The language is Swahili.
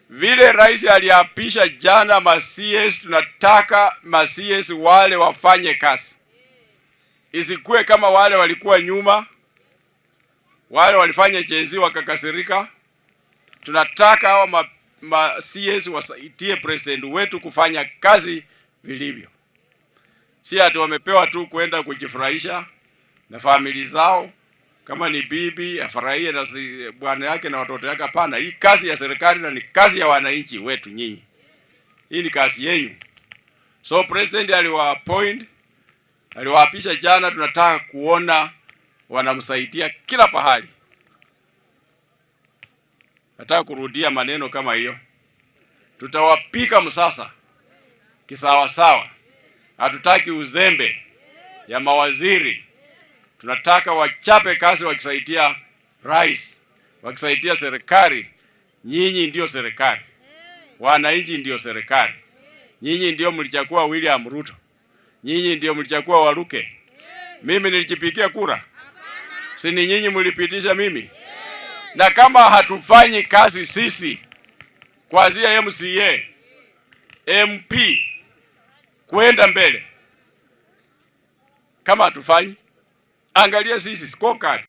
Vile rais aliapisha jana ma CS, tunataka ma CS wale wafanye kazi, isikuwe kama wale walikuwa nyuma, wale walifanya Gen Z wakakasirika. Tunataka hawa ma CS wasaidie president wetu kufanya kazi vilivyo, si ati wamepewa tu kwenda kujifurahisha na family zao. Kama ni bibi afurahie na bwana yake na watoto yake. Hapana, hii kazi ya serikali na ni kazi ya wananchi wetu nyinyi, hii ni kazi yenu. So president aliwa appoint, aliwaapisha jana. Tunataka kuona wanamsaidia kila pahali. Nataka kurudia maneno kama hiyo, tutawapika msasa kisawasawa. Hatutaki uzembe ya mawaziri. Tunataka wachape kazi wakisaidia rais, wakisaidia serikali. Nyinyi ndio serikali, wananchi ndio serikali. Nyinyi ndio mlichagua William Ruto, nyinyi ndio mlichagua Waluke. Mimi nilijipigia kura? Si ni nyinyi mlipitisha mimi? Na kama hatufanyi kazi sisi, kuanzia MCA, MP kwenda mbele, kama hatufanyi, angalia sisi scorecard.